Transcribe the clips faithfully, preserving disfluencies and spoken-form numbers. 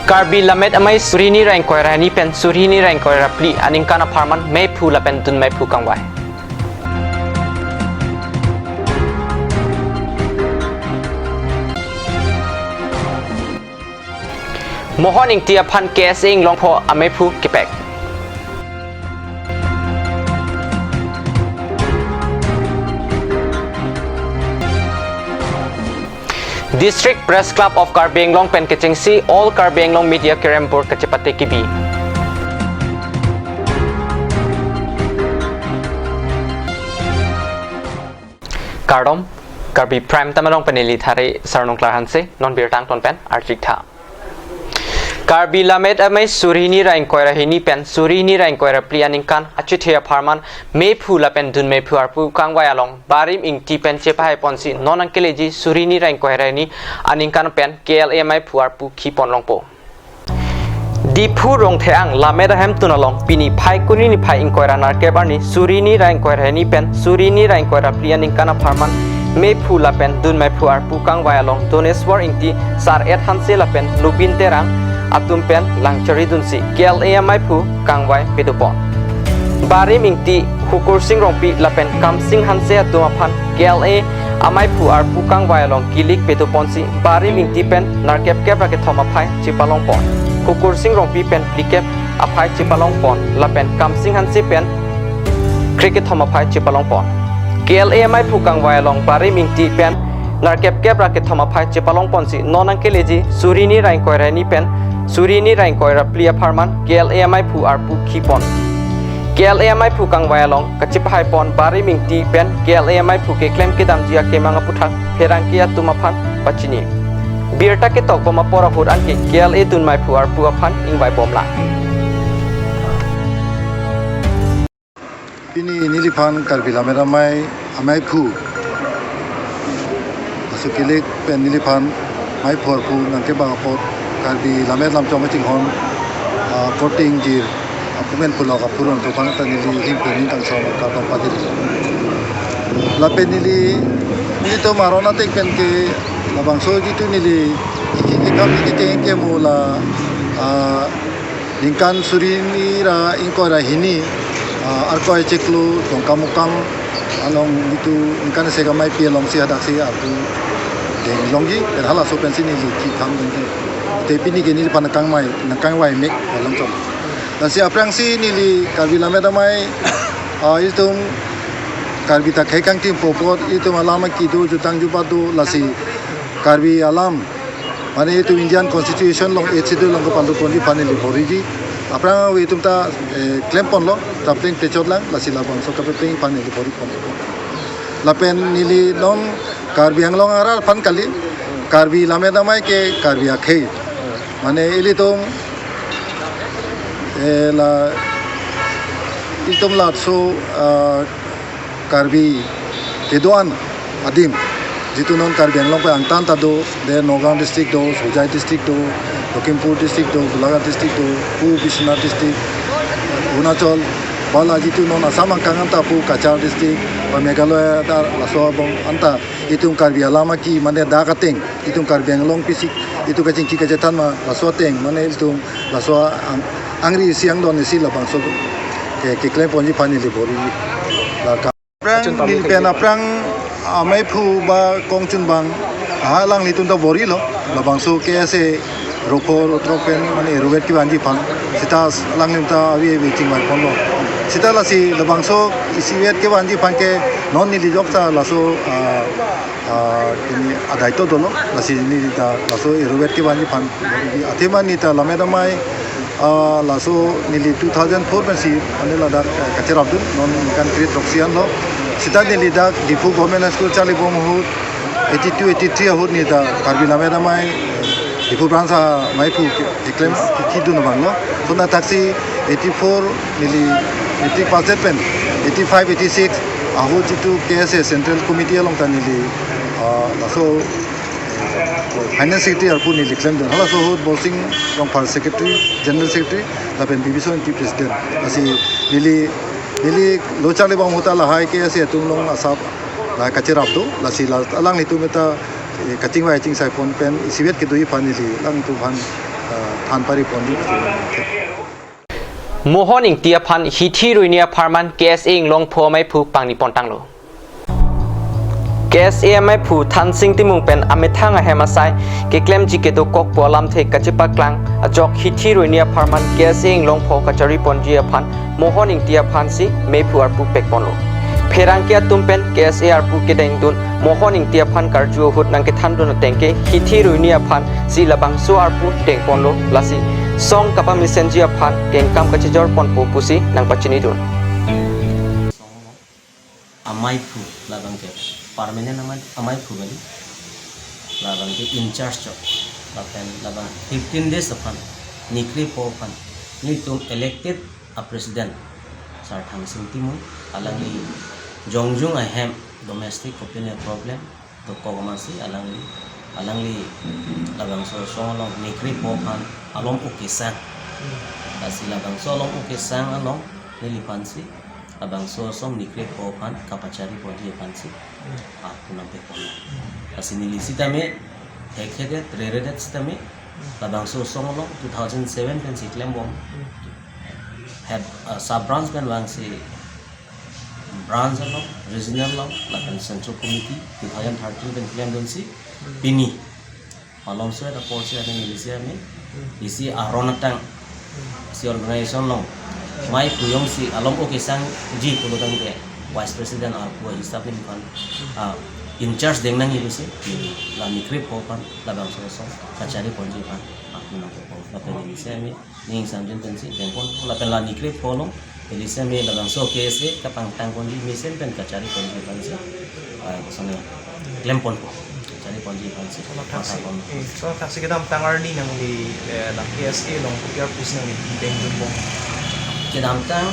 Karbi Lammet Amei suri hini ra ingkoi ra hini pen suri hini ra ingkoi ra phli aningkan apharman meiphu lapen dun meiphu kangvai. Mohon Ingti aphan K S A Inglongpho ameiphu kepek. District Press Club of Karbi Anglong pen kechengsi All Karbi Anglong Media Kerem Board kachepate kebi. Kardom, Karbi Prime Time along pen neli Thare Sarnung Klar Hanse, non birta angton pen archik tha. Karbi Lammet Amei suri hini ra ingkoi ra hini pen suri hini ra ingkoi ra phli aningkan achethe apharman meiphu lapen dun meiphu arpu kangvai along Barim Ingti pen chepahai ponsi non nangkeleji suri hini ra ingkoi ra hini aningkan pen K L A ameiphu arpu khipon longpo. Diphu Rongtheng Lammet Ahemtun along pini Phaikuni niphai ingkoi ra nerkep arni suri hini ra ingkoi ra hini pen suri hini ra ingkoi ra phli aningkan apharman meiphu lapen dun meiphu arpu kangvai along Doneswar Ingti, Sar-et Hanse lapen Lubin Terang atum pen langchari dunsi K L A ameiphu kangvai pedopon. Barim Ingti, Hukursing Rongpi lapen Kamsing Hanse atum aphan K L A ameiphu arpu kangvai along kilik pedoponsi Barim Ingti pen nerkep kep ra kethom aphai chepalongpon. Hukursing Rongpi pen phlikep aphai chepalongpon lapen Kamsing Hanse pen krekethom aphai chepalongpon. K L A ameiphu kangvai along Barim Ingti pen nerkep kep ra kethom aphai chepalongponsi non nangkeleji suri hini ra ingkoi ra hini pen suri hini ra ingkoi ra phli apharman K L A ameiphu arpu khipon. K L A ameiphu kangvai along kachepahaipon Barim Ingti pen K L A ameiphu keklem kedamji akemang aputhak pherangke atum aphan pachini. Birta ketokbom apor ahut anke K L A dun meiphu arpu aphan ingvaibomlang. Pini neliphan Karbi Lammet Amei ameiphu aso kilik pen neliphan meiphu arpu nangkebang apot Karbi Lammet Lamchong Kachinghon, ah, korte ingjir apumen pulok aphuron tobang ta neli ahin pen ning kangsam kardom padiri. Lapen neli, nelitum aron ateng pen ke labangso jitu neli kiki kikam kiki keng ke mula, ah, ningkan suri hini ra ingkoi ra hini, ah, Arkoi Chiklo Dongkamukam along jitu ningkan isi kamaipi alongsi hadaksi arpu deng longji, pen halaso pensi neli kitham dengji. Te pini ke neliphan nangkangmai, nangkangvai mek along chom. Lasi aphrangsi neli Karbi Lammet Amei, ah, itum Karbi ta khei kangtim popot, itum alam kedo jutang jubat do, lasi Karbi alam, mane itum Indian Constitution along Eighth Schedule along kepado ponji aphan neli boriji. Aphrang avi itum ta, eh, klemponlo, ta pleng pechotlang, lasi labangso kapepleng aphan neli bori pon. Lapen neli non Karbi Anglong arat aphan kali, Karbi Lammet Amei ke Karbi akhei. Mane ilitum, eh, la, ilitum laso, ah, Karbi kedo-an adim, jitu non Karbi Anglong pen angtan ta do, de Nagaon district do, Hojai district do, Lakhimpur district do, Golaghat district do, pu Biswanath district, Arunachal, bala jitu non Assam angkang anta pu Cachar district, ba Meghalaya ta laso abang anta itum Karbi alam aki mane dak ateng, itum Karbi Anglong pisi, itum kachingki kachethan ma laso ateng, mane itum laso ang-, angri isi angdon isi labangso ke, keklem ponji aphan neli bori. La ka- Aphrang neli pen aphrang ameiphu ba kongchunbang, ah, alanglitum ta borilo, labangso K S A rokho rotrok pen mane erovet kevanji aphan, seta alanglitum ta avi avi chingvai ponlo. Seta lasi labangso isivet kevanji aphan ke non neli joksa laso, ah, ah, kini adaito dolo, lasi neli ta laso erovet kevanji aphan, athema neli ta Lammet Amei, ah, laso neli two thousand four pensi mane ladak, eh, kachirapdun, non ningkan kre-throksi anlo. Seta neli dak Diphu Government High School charlibom ahut, eighty-two eighty-three ahut neli ta Karbi Lammet Amei, Diphu branch ameiphu ke, keklem kidun abanglo. Sona thaksi eighty-four neli matric pass pen, eighty-five eighty-six ahut jitu K S A Central Committee along ta neli, ah, laso Finance Secretary arpu neli klemdun. Halaso ahut Borsing Rongphar Secretary, General Secretary, lapen Bibison Ingti President. Lasi neli, neli lo charlibom ahut ta lahai K S A atum along asap lahai kachirap do. Lasi la alanglitum ta, eh, kachingvai chingsai pon pen isivet kedoji aphan neli alanglitum aphan, ah, Anpari pon di. Mohon Ingti aphan hithi ruini apharman K S A Inglongpho amaiphu pangni pontanglo. K S A amaiphu Thansing Timung pen amethang ahem asai keklemji kedokokpo alamthe kachepaklang ajok hithi ruini apharman K S A Inglongpho kachari ponji aphan Mohon Ingti aphansi mephu arpu pekponlo. Pherangke atum pen K S A arpu kedengdun Mohon Ingti aphan karju ahut nangkethandun atengke hithi ruini aphansi labangso arpu dengponlo, lasi song kapamesenji aphan kengkam kachejor ponpo pusi nangpachinidun. Amaiphu labangke permanent amai, amaiphu kali, labangke in charge chok, lapen labang fifteen days aphan nikre pho aphan nelitum elected a president Sir Thangsing Timung, alangli jongjung ahem domestic kopine problem dokok amatsi alangli, alangli labangso asong along nikre pho aphan alom okesang. Lasi labangso alom okesang along neliphansi labangso asong nikre pho aphan kapachari ponji aphansi arpu nangpekpon. Lasi neli sitame hekhedet reredet sitame labangso asong along two thousand seven pensi klembom. Head, uh, sub branch pen vangsi branch along, regional along, lapen central committee two thousand thirteen pen klemdunsi pini malomso aporsi ane neli sitame isi aron atang si organization along maiphu jongsi alom okesangji pulotangte vice president arpu hisap neliphan, ah, in charge deng nangji pusi la nikre pho aphan labangso asong kachari ponji aphan arpu nangpekpon. Lapen neli sitame ning samjin pensi dengpon lapen la nikre pho along neli sitame labangso K S A kapangtang ponji mesen pen kachari ponji aphansi, ah, kosonne klemponpo, kachari ponji aphansi. Kono thaksi, mathapon. Eh, kono thaksi kedamtang arni nangli, eh, la K S A along kopi arpusi nangli dengdunbom? Kedamtang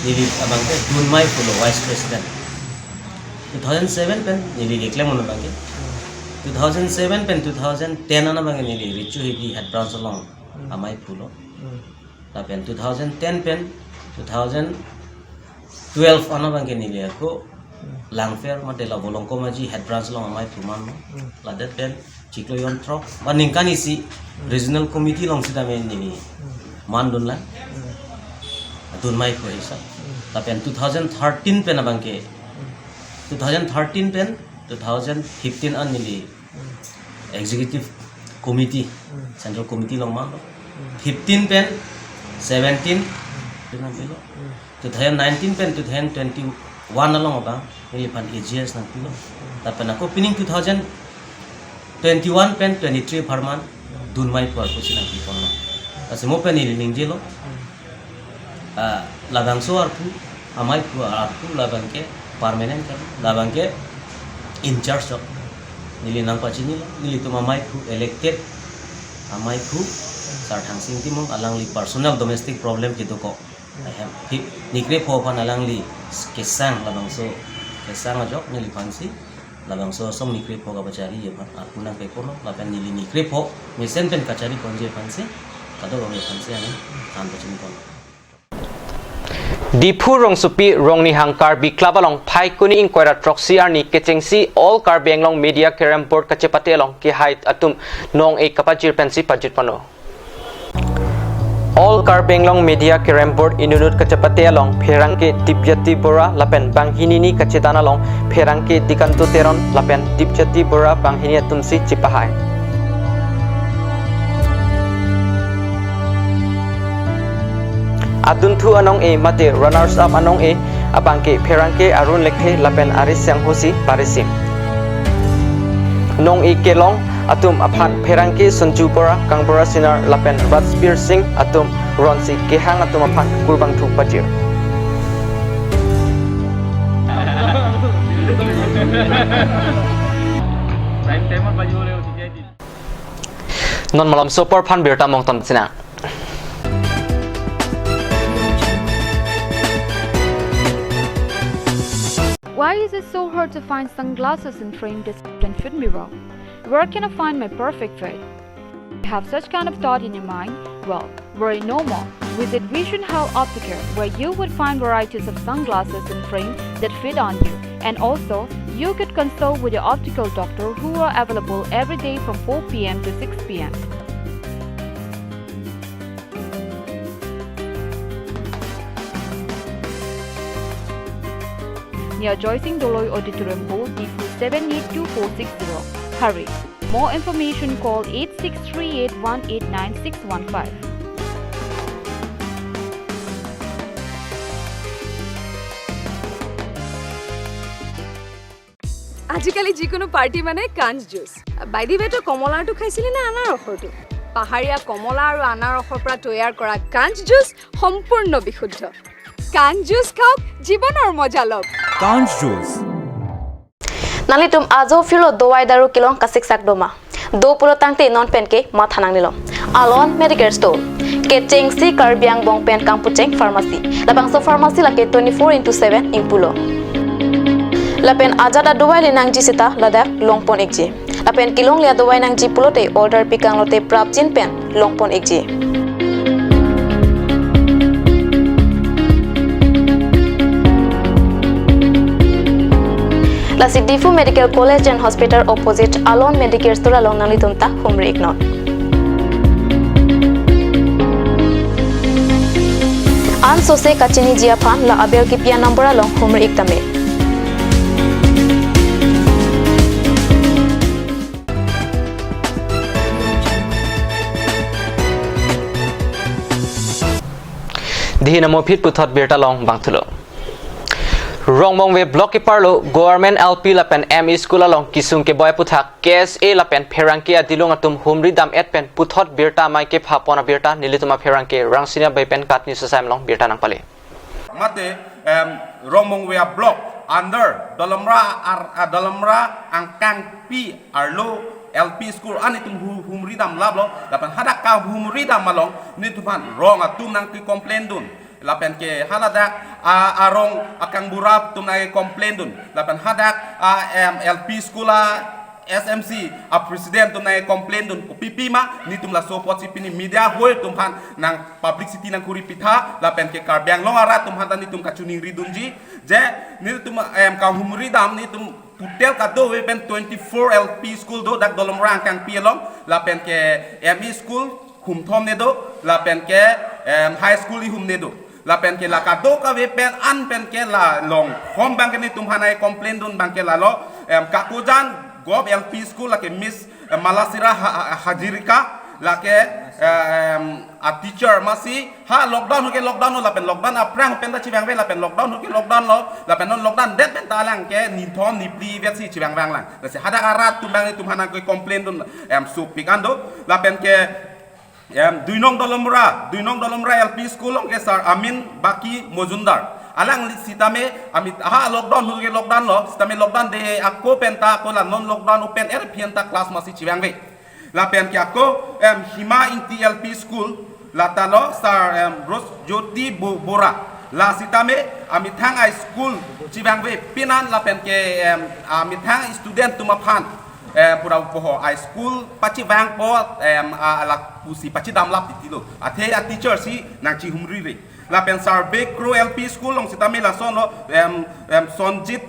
neli abangke dunmai pulo vice president. Two thousand seven pen neli keklem un abangke. Two thousand seven pen two thousand ten an abangke neli Richo Hidi head branch along amaiphulo. Lapen two thousand ten pen two thousand twelve an abangke neli ako Langpher mate la Volongkom Aji head branch along amaiphu manlo. Ladet pen chiklo jonthrok ba ningkan isi regional committee along sitame neli mandunlang. Dunmaiphu hisap. Lapen two thousand thirteen pen abangke, two thousand thirteen pen two thousand fifteen an neli executive committee, central committee along manlo. Fifteen pen seventeen, two thousand nineteen pen two thousand twenty-one along abang neliphan A G S nangpilo. Lapen ako pining two thousand twenty-one pen twenty-three apharman dunmaiphu arpusi nangpiponlo. Lasi mo pen neli ningjelo, ah, labangso arpu, amaiphu arpu labangke permanent kali, labangke in charge chok. Neli nangpachinilo, nelitum amaiphu elected amaiphu Sir Thangsing Timung alangli personal domestic problem kedokok ahem, hi, nikre pho aphan alangli kesang, labangso kesang ajok neliphansi labangso asong nikre pho kapachari aphan arpu nangpekponlo, lapen neli nikre pho mesen pen kachari ponji aphansi kadokave aphansi neli than pachiniponlo. Diphu rongsopi Rongnihang Karbi Club along Phaikuni ingkoi ra throksi arni kechengsi All Karbi Anglong Media Kerem Board kachepate along kehai atum nong-e kapajir pensi pajutponlo. All Karbi Anglong Media Kerem Board inut inut kachepate along pherangke Dipjati Bora lapen banghini ni kachedan along pherangke Dikanto Teron lapen Dipjati Bora banghini atumsi chepahai. Adunthu anong-e mate runners up anong-e abangke pherangke Arun Lekthe lapen ari sanghosi parisim. Nong-e kelong atum aphan pherangke Sanju Bora, Kangbura Sinar lapen Rajbir Singh atum ronsi kehang atum aphan kurbangthu pajir. Non malomso apor aphan birta mongton sinang. Why is it so hard to find sunglasses and frame that fit me well? Where can I find my perfect fit? You have such kind of thought in your mind? Well, worry no more. Visit Vision Health Opticare, where you would find varieties of sunglasses and frame that fit on you. And also, you could consult with your optical doctor who are available every day from four p m to six p m. near Joysing Doloi Auditorium Hall, Diphu seven eight two four six zero. Hurry! More information, call eight six three eight one eight nine six one five. আজিকালি যিকোনো পাৰ্টি মানে কাঞ্চ জুচ। বাইদি বেটো কমলাৰটো খাইছিলে নে আনাৰসৰটো? পাহাৰীয়া কমলা আৰু আনাৰসৰ পৰা তৈয়াৰ কৰা কাঞ্চ জুচ সম্পূৰ্ণ বিশুদ্ধ। কাঞ্চ জুচ খাওক, জীৱনৰ মজা লওক। Kanj Juice. Nanglitum ajo phirlo dovai daru kelong kasiksak doma. Do pulo tangte non penke matha nangnelo. Alon Medicare Store. Kechengsi Karbi angbong pen kangpucheng pharmacy. Labangso pharmacy lake twenty-four into seven ingpulo. Lapen ajat adovai le nangji seta ladak longpon ikji. Lapen kelongle adovai nangji pulote order pikang lote prapjin pen longpon ikji. Lasi Diphu Medical College and Hospital opposite Alon Medicare Store along nanglitum ta humri iknon. Ansose kachiniji aphan la abel kipi a-number along humri ik tame. Dihi namo phit puthot birta long bangthulo. Rongmongve block keparlo Government L P lapen M E school along kisung keboi aputhak K S A lapen pherangke adilong atum humri dam-et pen puthot birta amei kepha pon abirta nelitum apherangke Rangsina Bey pen katni sosai along birta nangpale. Mate, em, Rongmongve block under Dolamra ar, ah, Dolamra angkangpi arlo L P school an itum hu-, humri dam laplo, lapen hadak kahumri dam along nelitum aphan rong atum nangke-complain dun. Lapen ke haladak, ah, arong akangbura atum nangke-complain dun. Lapen hadak, ah, em, L P school a S M C a president atum nangke-complain dun. Kopipi ma nelitum laso apotsi pini media hoi atum aphan nang publicity nangkuri pitha, lapen ke Karbi Anglong arat atum aphan ta nelitum kachiningri dunji. Je nelitum, em, kahumri dam nelitum total kadokave pen twenty-four L P school do, dak Dolamra angkangpi along, lapen ke M E school humthom ne do, lapen ke, em, high school ihum ne do. Lapen ke la kadokave pen an pen ke la longkhom abang ke nelitum aphan nangke-complain dun abang ke lalo, em, Kakojan Govt L P school lake Miss, em, Malasira Ha-, Ha-, Hazarika, lake, em, a teacher masi ha lockdown ahut ke lockdown lo, lapen lockdown aphrang pen ta chevangve, lapen lockdown ahut ke lockdown lo, lapen non lockdown det pen ta alang ke nithom niphli vet si chevangvang lang. Lasi hadak arat atum abang nelitum aphan nangke-complain dun, em, sopik an do, lapen ke em, Duinong Dolamra, Duinong Dolamra L P school along ke Sir Amin Baki Mojumdar. Alangli sitame amit ha lockdown ahut ke lockdown lo, sitame lockdown de ako pen ta ako la non lockdown open er phian ta class masi chevangve. Lapen ke ako, em, Hima Ingti L P school, lata lo Sir, em, Rose Jyoti Bo-, Bora. La sitame amethang a school chevangve pin an lapen ke, em, amethang student atum aphan, em, pura upoho a school pachevangpo, em, a, la pusi pachedam lap titi lo. Athe a teacher si nangchihumri re. Lapen Sir Bekro L P school along sitame lason lo, em, em, Sonjit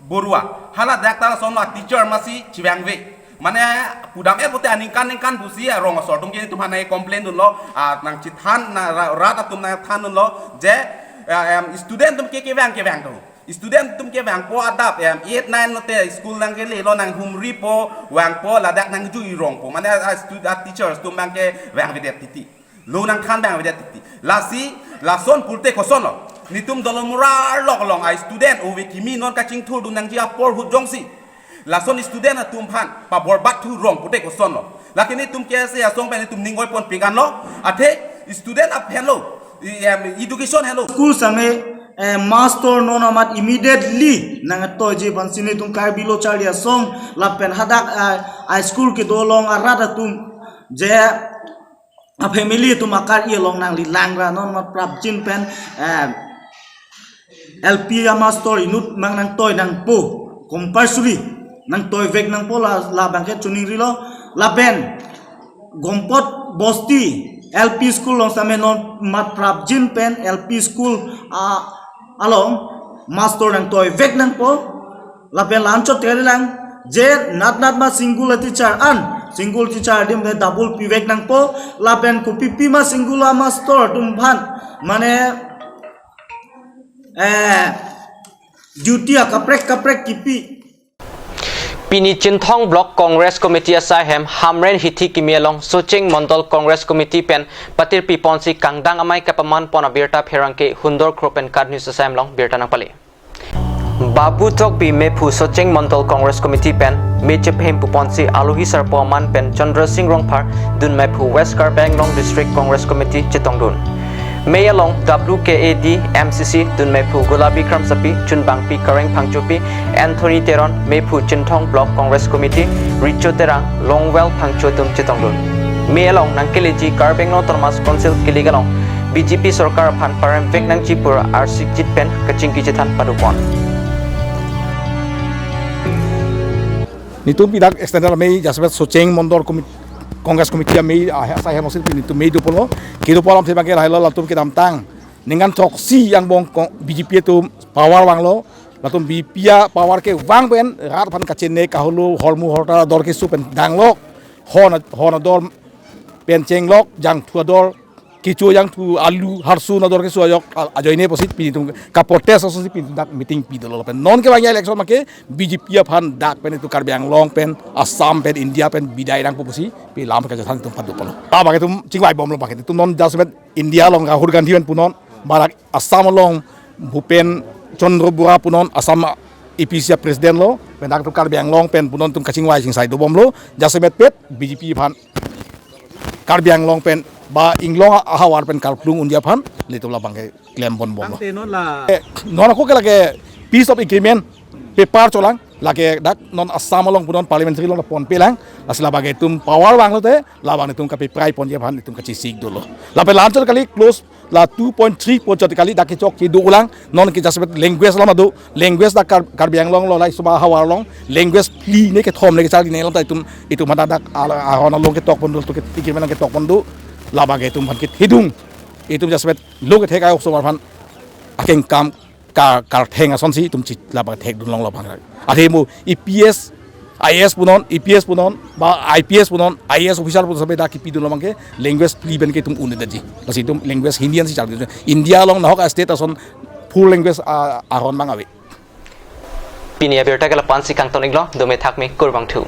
Borua. Haladak ta lason lo a teacher masi chevangve. Mane pudam-et pote aningkan ningkan pusi arong asor atum ke nelitum aphan nangke-complain dunlo, a nangchethan na ra-, rat atum nangthan dunlo, je, eh, em, student atum ke kevang kevang do. Student atum kevangpo adap, em, eight nine lote school nangkelelo nanghumripo, vangpo ladak nangjui rongpo. Mane a, a stu-, a teachers atum abang ke vangvedet titi. Lo nangthan vangvedet titi. Lasi, lason pulote koson lo. Nelitum Dolamra arlo along a student ove kimi non kachingthur dun nangji apor ahut jongsi lason student atum aphan paborbat thu rong pulote koson lo. Lake nelitum K S A asong pen nelitum ning oipon pik an lo. Athe student aphan lo, i, em, education henlo. School same, eh, master non amat immediately nangtoiji aphansi nelitum Karbi Lo Charli Asong lapen hadak, eh, a school kedo along arat atum je a family atum akar-i along nangli langra non amat prapjin pen, eh, L P a master inut abang nangtoi nangpo, compulsory nangtoivek nangpo la, labang ke chiningrilo. Lapen Gompot Bosti L P school along sitame non amat prapjin pen L P school, ah, along master nangtoivek nangpo. Lapen la-anchot kali lang, je nat nat ma single a teacher an, single teacher adim le double pivek nangpo, lapen kopipi ma single a master atum aphan, mane, eh, Duty akaprek kaprek kipi. Pini Chinthong Block Congress Committee asai hem Hamren hithi kimi along Socheng Mondol Congress Committee pen patirpi ponsi kangdang amei kapaman pon abirta pherangke Hundor Kro pen KAT News asai hem along birta nangpale. Babu Tokbi mephu Socheng Mondol Congress Committee pen me chephem pu ponsi alohi sarpo aman pen Chandra Singh Rongphar dun mephu West Karbi Anglong District Congress Committee chetongdun. Mei along W K A D M C C dun mephu Gulabi Kramsapi, chunbangpi Kareng Phangchopi, Anthony Teron, mephu Chinthong Block Congress Committee, Richo Terang, Longwell Phangcho atum chetongdun. Mei along nangkeleji Karbi Anglong Autonomous Council kilik along B J P sorkar aphan paremvek nangji pu arsik jit pen kachingki chethan padopon. Netum pidak external mei jasemet Socheng Mondol Committee, Congress Committee amei, ah, asai hem osin pi netum mei doponlo. Kedopo alam thebang ke lahelo latum kedamtang ningkan throksi angbong kong-, B J P atum power vanglo. Latum B J P a power kevang pen rat aphan kachene kahulu hormu hortar ador keso pen danglok. Hon, hon ador pen chenglok, jangthu ador kecho, jangthu alu harsun ador keso ajok a-, ajoine pusi pini netum kaprotest asonsi pini netum dak meeting pidolo pen. Non kevangji election make B J P aphan dak pen itum Karbi Anglong pen, Assam pen, India pen bidai nangpo pusi pi lam kachethan netum padopon. Labang ke netum chingvaibomlo, bang ke netum non jasemet India along Rahul Gandhi pen punon, barak Assam along Bhupen Chandra Bora punon, Assam A P C C a president lo, pen dak netum Karbi Anglong pen punon netum kachingvai chingsai dobomlo, jasemet pet B J P aphan Karbi Anglong pen ba inglong ahavar pen karplung un-e aphan netum labang ke klem ponbomlo. Tangte non la. Eh, non ako ke lake peace of agreement paper cholang, lake dak non Assam along punon parliamentary along ponpelang, lasi labang ke netum power vanglote labang netum kapeprai ponji aphan netum kachesik dolo. Lapen la-anchot kali close, la two point three point chot kali dak kechok kedo ulang, non ke jasemet language alam do, language dak Kar-, Karbi Anglong lo, lahei suma havar along language phli ne kethom ne kechar ne alam ta itum, itum hadak dak ala ahon along ketok pon do, tu ke tikir menang ketok pon do, labang ke itum aphan kethedung, itum jasemet lo kethek ai ok somar aphan akeng kam ka-, kartheng asonsi itum chi labang thekdun longlo bang. Athe mo E P S, I A S punon, E P S punon, ba I P S punon, I A S officer punon sabe dak kipidun longlo bang ke language phli pen ke itum un-edetji. Lasi itum language Hindi ansi charli. India along nahok a-state ason full language a-, ahon bang ave. Pini abirta ke la-ansi kangton-iklo, dome thakme, kurvangthu.